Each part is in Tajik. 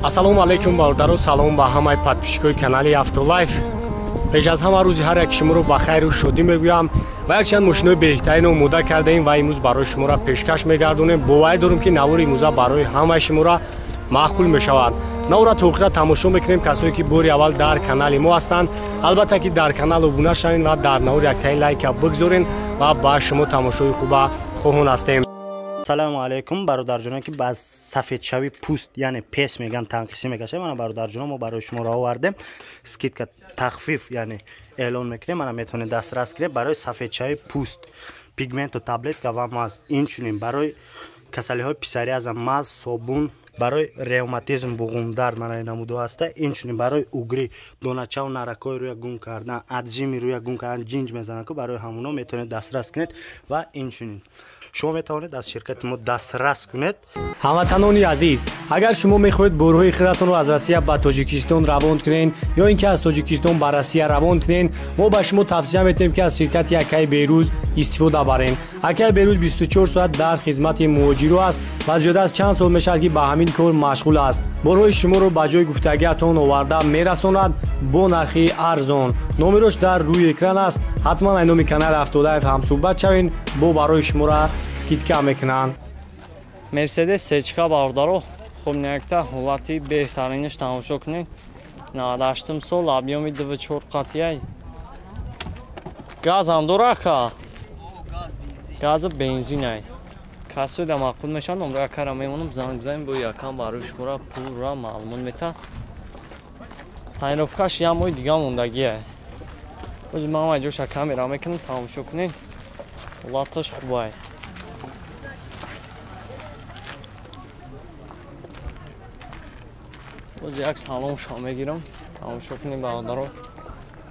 Ассалому алайкум бародаро, салом ба ҳамаи подписчикои канали Автолайф. Пеш аз ҳама рӯзи ҳар як шуморо ба хайру шодӣ мегӯям ва якчанд мошинои беҳтарин омода кардаем ва имрӯз барои шуморо пешкаш мегардонем. Боварӣ дорем, ки навори имрӯза барои ҳамаи шуморо маъқул мешавад. Навора то охира тамошо мекунем. Касое ки бори аввал дар канали мо ҳастанд, албатта ки дар канал обуна шавед ва дар навор яктаи лайка бигзорен ва ба шумо тамошои хуба хоҳон ҳастем. Салому алайкум бародарҷонон, ки ба сафедшавӣ пӯст, яъне пес меган, танқисӣ мекашад. Мана бародарҷонон, мо барои шумо ро овардем скидка, тахфиф, яъне эълон мекунем. Мана метавонед дастрас кунед барои сафедшавии пӯст, пигменту таблетка ва маз. Инчунин барои касалиҳои псориаза маз, собун, барои ревматизм, буғумдард, мана намудо ҳаста. Инчунин барои угри, доначаву наракҳои рӯя гум кардан, аджими рӯя гум кардан, ҷинҷ мезананд ку, барои ҳамуно метавонед дастрас кунед. Ва инчунин шумо метавонед аз ширкати мо дастрас кунед. Ҳамватанони азиз, агар шумо мехоҳед борҳои хиратонро аз Россия ба Тоҷикистон равон кунед ё ин ки аз Тоҷикистон ба Россия равон кунед, мо ба шумо тавсия метиҳем, ки аз ширкати Акаи Берӯз истифода барем. Акаи Берӯз 24 соат дар хизмати муҳоҷиро аст ва зиёда аз чанд сол мешавад, ки ба ҳамин кор машғул аст. Борҳои шуморо ба ҷои гуфтагиатон оварда мерасонад бо нархи арзон. Номерош дар рӯи экран аст. Ҳатман ай номи канали Автолайф ҳамсӯҳбат шавед, бо барои шуморо скидка мекунанд. Мерседес сечка бародаро, хуб якта ҳолати беҳтаринаш тамошо кунед. 98 сол, объёми 24 қатияй. Газ ҳам дора ака? Газу бензинай. Касои да маъқул мешаванд, номро якара мемонам, занг бизанем, бо якам барои шуморо пурра маълумот мета. Тонировкаш як моҳи дига мондагиай. Боз ман ҳама ҷоша камера мекунам, тамошо кунед. Ҳолаташ хубай. Боз як салонша мегирам, тамошо кунед бародаро.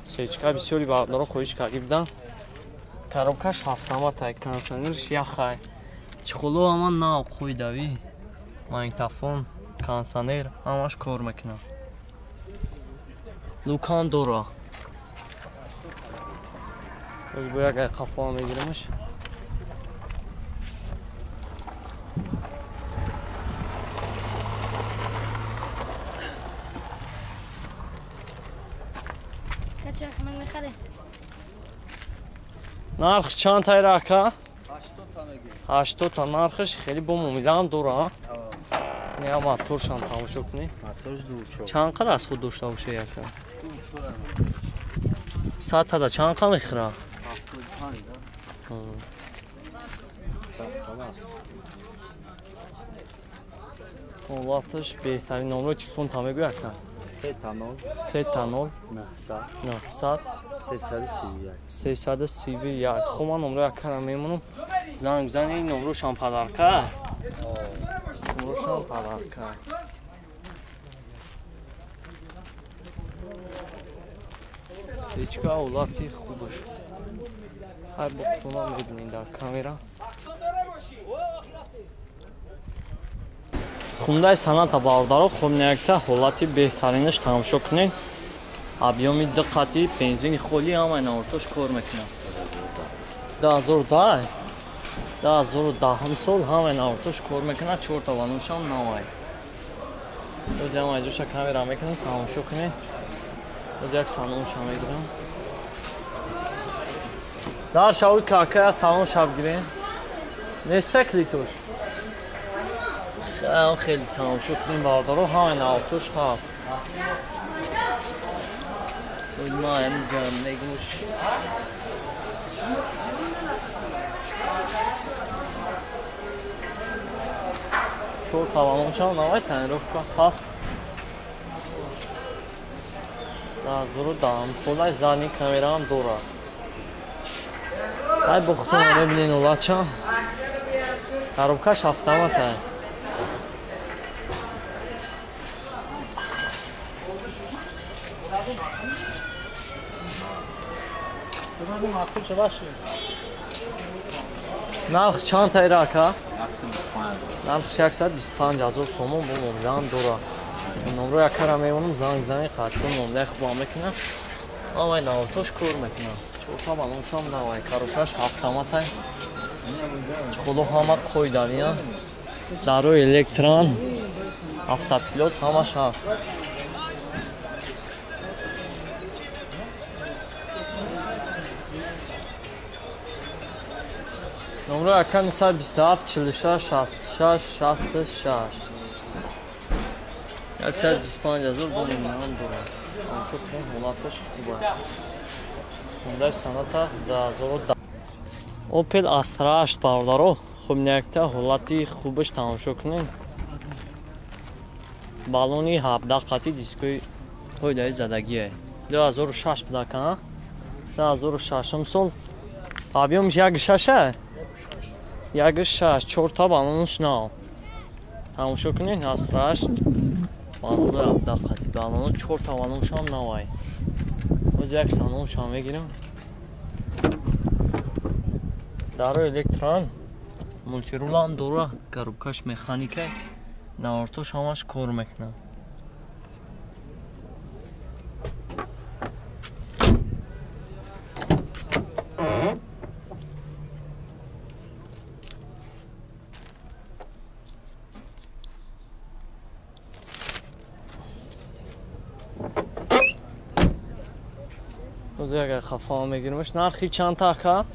Сечка бисёри бародаро хоҳиш карда буданд. Коробкаш ҳафтаматай, кондиционерш яхай. Чехоло ҳама нав қӯйдавӣ. Магнитофон, кондиционер ҳамаш кор мекунад. Лукам дора. Боз бо як қафо мегирамаш. Нархш чанд тайра ака? 80 та нархш, хеле бо муомилаам дора. Не, моторшам тамошо кунӣ. Чанд қадр аз худ дошта боша яка? 100 тада чанд қа мехӯра? 75. Ҳолаташ беҳтарин. Номрои телефон та мегӯй ака? 3 та 0 900 331. Хуб, ман номрои акара мемонам. Занг бизанед, номрошам падарка. Номрошам падарка. Сечка ҳолати хубаш. Ҳар бо мебинед дар камера. Хундаи саната бародаро, хуб якта ҳолати беҳтаринаш тамошо кунед. Объёми ду қати, бензини холӣ, ҳамаи навортош кор мекунад. 2010 2010 сол, ҳамаи навортош кор мекунад, чорта ванушам навай. Боз ҳамаи ҷоша камера мекунам, тамошо кунед. Боз як салонша мегирам. Дар шави какая салонша бигирем. Неста клитош. Хеле тамошо кунем бародаро, ҳамаи навортош ҳаст. Чор тавалоншам навай, тонировка ҳаст. 2010 солай, задний камераам дорад. Ай бо худтон мебинед ҳолатша. Коробкаш автоматай. Нарх чанд тайра ака? Нархш 125 ҳазор сомон бо муомилаам дора. Номро якара мемонам, занг бизанед, қатъиён муомилаи хубам мекунад. Ҳамаи навортош кор мекунад. Чорта балоншам навай, коробкаш ҳафтаматай. Чехоло ҳама қойдавиян. Дарои электран. Автопилот ҳамаш ҳаст. Номро ака 927 46 66 66. 125 ҳазор бо миллион дорад. Тамошо кунед, ҳолаташ хуб аст. Хундай Соната 2010. Opel Astra 8 бародаро. Хуб якта ҳолати хубаш тамошо кунед. Баллони 17 қати дискои ҳойдаи задагие. 2006 будака, 2006 сол. Объёмш 1.6 1.6, 4 баллонш нав. Тамошо кунед, Astra 8 баллони 17 қати, баллони 4 баллонш ҳам навай. Оз як салонш ҳам мегирам. Даро электрон, мултирулам дора, коробкаш механика, навортош ҳамаш кор мекунад. Агар хафа мегиримаш, нархи чанд така?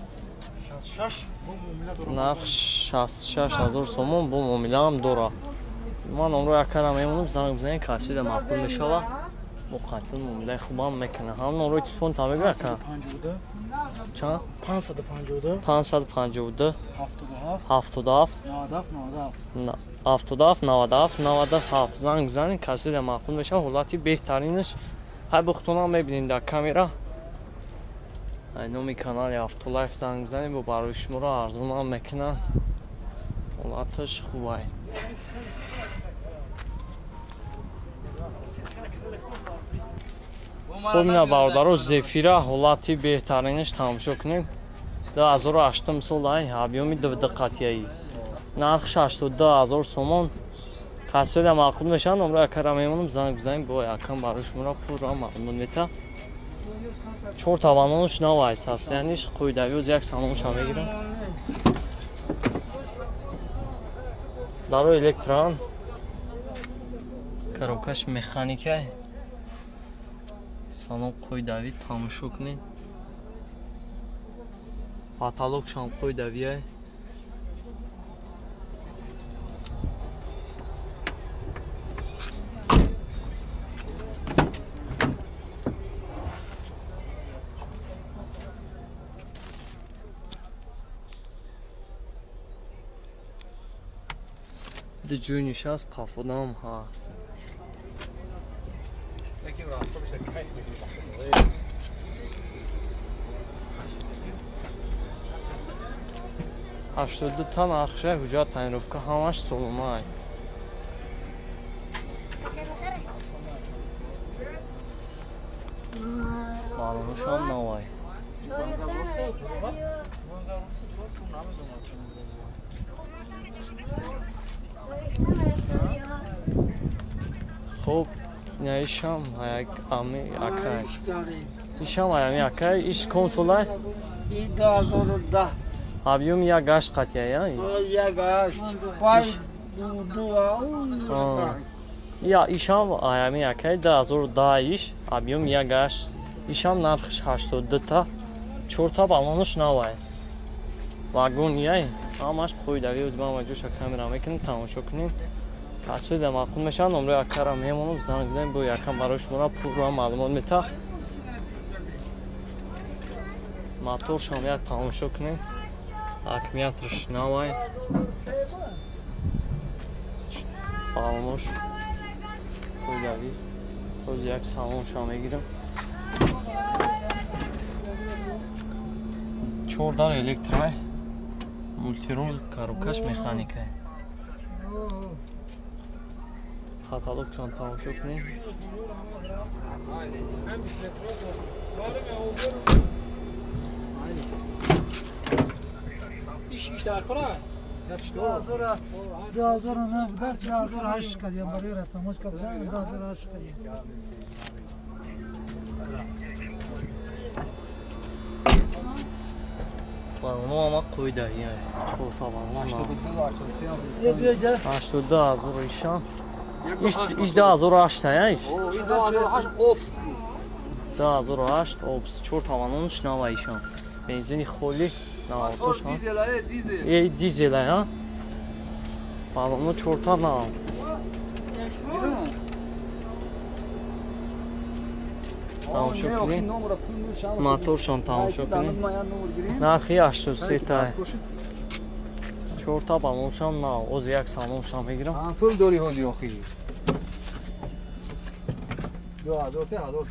Нарх 66 ҳазор сомон бо муомилаам дора. Ман номро якара мемонам, занг бизанед, касида маъқул мешава. Бо қатъи муомилаи хубам мекунад. Ҳам номрои телефон та мегӯя ака? Чанд? 552 552 77 77 97 97 97 97. Занг бизанед, касида маъқул мешава. Ҳолати беҳтаринаш ҳай бухтонам мебинед дар камера. Номи канали Автолайф занг бизанед, бо барои шуморо арзонам мекунанд. Ҳолаташ хубай. Хуб ина бародаро, Зефира ҳолати беҳтаринаш тамошо кунем. 2008 сол ай, объёми 2 қатияи. Нарх 62 ҳазор сомон. Касоида маъқул мешаванд, номро якара мемонам, занг бизанед, бо якам барои шуморо пурра маълумот метаҳам. 4 таванонш навайс аст, яъне қоидави оз як салонша мегирам. Даро электрон, коробкаш механика, салон қоидави тамошо кунед. Потолокшам қоидавия. Ҷӯй нишаст, қафодам ҳаст. Ҳаштоду та нархша, ҳуҷҷат тонировка ҳамаш соломай. Балонушам навай. Хуб, ишам ами акай. Ишам ами акай, иш консолай? И 2010. Объём як гашт қатия, я? Як гашт. Панҷ ду. Я ишам ами акай 2010 иш, объём як гашт. Ишам нархш 82 та, 4 та баллонуш навай. Вагон яй, ҳамаш қоидави ӯз ба маҷоша камера мекунем, тамошо кунем. Касоида маъқул мешаванд, номрои акара мемонам, занг бизанед, бо якам барои шуморо пурра маълумот метаҳ. Моторшам як тамошо кунед. Аккумуляторш навай. Баллонош қоидави. Тоз як салоншам мегирам. 4 дар электрай. Мултирул, коробкаш механика. Каталогшон тамошо кунед. Иш дар кора? 2009 дар 2008 кардем, барои растамош кардем 2008 кардем. Балоно ама қоида, я 4 та балон. 82 ҳазор ишам. Иш 2008 ая иш? 2008 Опс. 2008 Опс. 4 таванонш нава ишам. Бензини холи наватош. Дизел, дизел. Эй, дизел ая. Балоно 4 та нав. Тамошо кунед. Моторшон тамошо кунед. Нархи 83 та. 4 та балоншам нав. Оз як салоншам мегирам. Пул дори ҳози охири.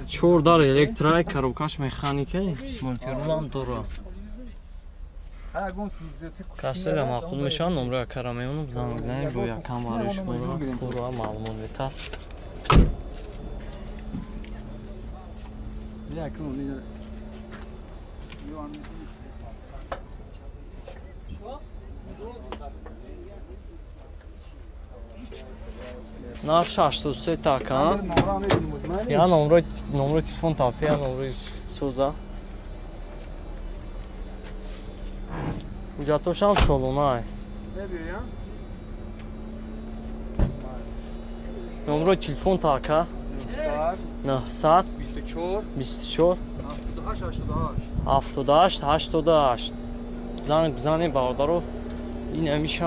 4 дар электрай, коробкаш механика, мультирулам дора. Касера маъқул мешавад, номро якара меонам, занг мезанем, бо якам барои шуморо пурра маълумот бетар. Нарх 63 така. Я номро телефон тавте, я номрои соза. Ҳуҷҷатошам солонай. Номрои телефон така. 900 24 78 88. Занг бизанед бародаро. Ин ҳамиша.